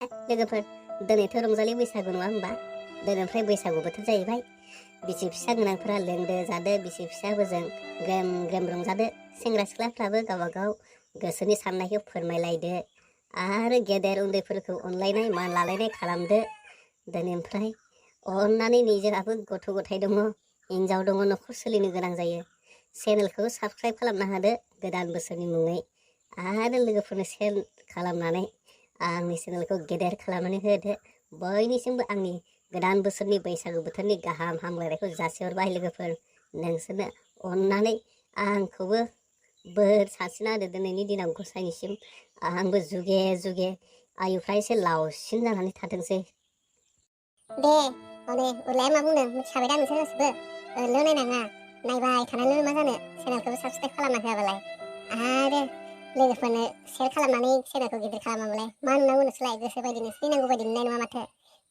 लोगोफोर दिनैथ' रंजालि बैसागु नङा होमबा? दिनैनिफ्राय बैसागु बोथोर जाहैबाय। बिसि फिसा गोनांफोरा लोंदो जादो, बिसि फिसाफोरजों ग्रोम ग्रोम रंजादो। सेंग्रा सिख्लाफ्राबो गावबा गाव गोसोनि साननायखौ फोरमायलायदो आरो गेदेर उन्दैफोरखौ अनलायनाय मान लालायनाय खालामदो। दिनैनिफ्राय अननानै निजेराबो गथ' गथाय दङ, हिन्जाव दङ, न'खर सोलिनो गोनां जायो। चेनेलखौ साबस्क्राइब खालामना होदो गोदान बोसोरनि मुङै आरो लोगोफोरनो शेयार खालामनानै आंनि चेनेलखौ गेदेर खालामनानै होदो। बयनिसिमबो आंनि गोदान बोसोरनि बैसागु बोथोरनि गाहाम हामलायनायखौ जासिहरबाय। लोगोफोर नोंसोरनो अननानै आंखौबो बोर सारस्रिना होदो दिनैनि दिनाव गसाइनिसिम आंबो जुगे जुगे आयुफ्रा एसे लावसिन जानानै थाथोंसै। दे हनै उरलाया मा बुंदों मिथिखाबाय दा नोंसोर गासिबो ओरैल' नायनाङा, नायबाय थानानैल' मा जानो, चेनेलखौबो साबस्क्राइब खालामना होआबालाय आरो लोगोफोरनो शेयार खालामनानै चेनेलखौ गिदिर खालामाबालाय मा नुनांगौ नोंसोरलाय, गोसो बायदि नोंसोरनि नांगौ बायदि नुनाय नङा माथो।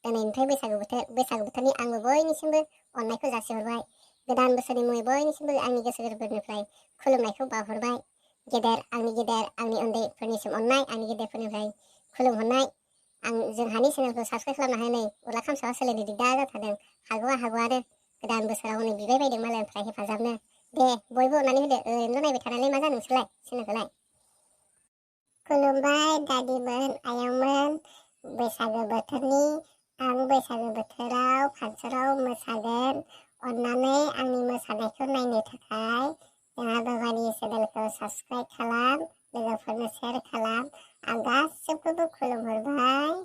दिनैनिफ्राय बैसागु बोथोरनि आंबो बयनिसिमबो अननायखौ जासिहरबाय। गोदान बोसोरनि मुङै बयनिसिमबो आंनि गोसो गोरबोनिफ्राय खुलुमनायखौ बावहरबाय। गेदेर आंनि उन्दैफोरनिसिम अननाय, आंनि गेदेरफोरनिफ्राय खुलुमहरनाय। आं जोंहानि चेनेलखौ साबस्क्राइब खालामना हो, नै उरला खामसावा सोलायनो दिगदार जाथारदों। हागौ आरो गोदान बोसोराव हनै बिबाय बायदों मालायनिफ्राय हेफाजाबनो। दे बयबो अननानै होदो, ओरैनोल' नायबाय थानानै मा जानो नोंसोरलाय चेनेलखौलाय। खुलुमबाय दादिमोन, आयंमोन। बैसागु बोथोरनि आं बैसागु बोथोराव फांसनाव मोसागोन। अननानै आंनि मोसानायखौ नायनो थाखाय जोंहा बाबानि चेनेलखौ साबस्क्राइब खालाम, लोगोफोरनो शेयार खालाम। आं गासिबखौबो खुलुमहरबाय।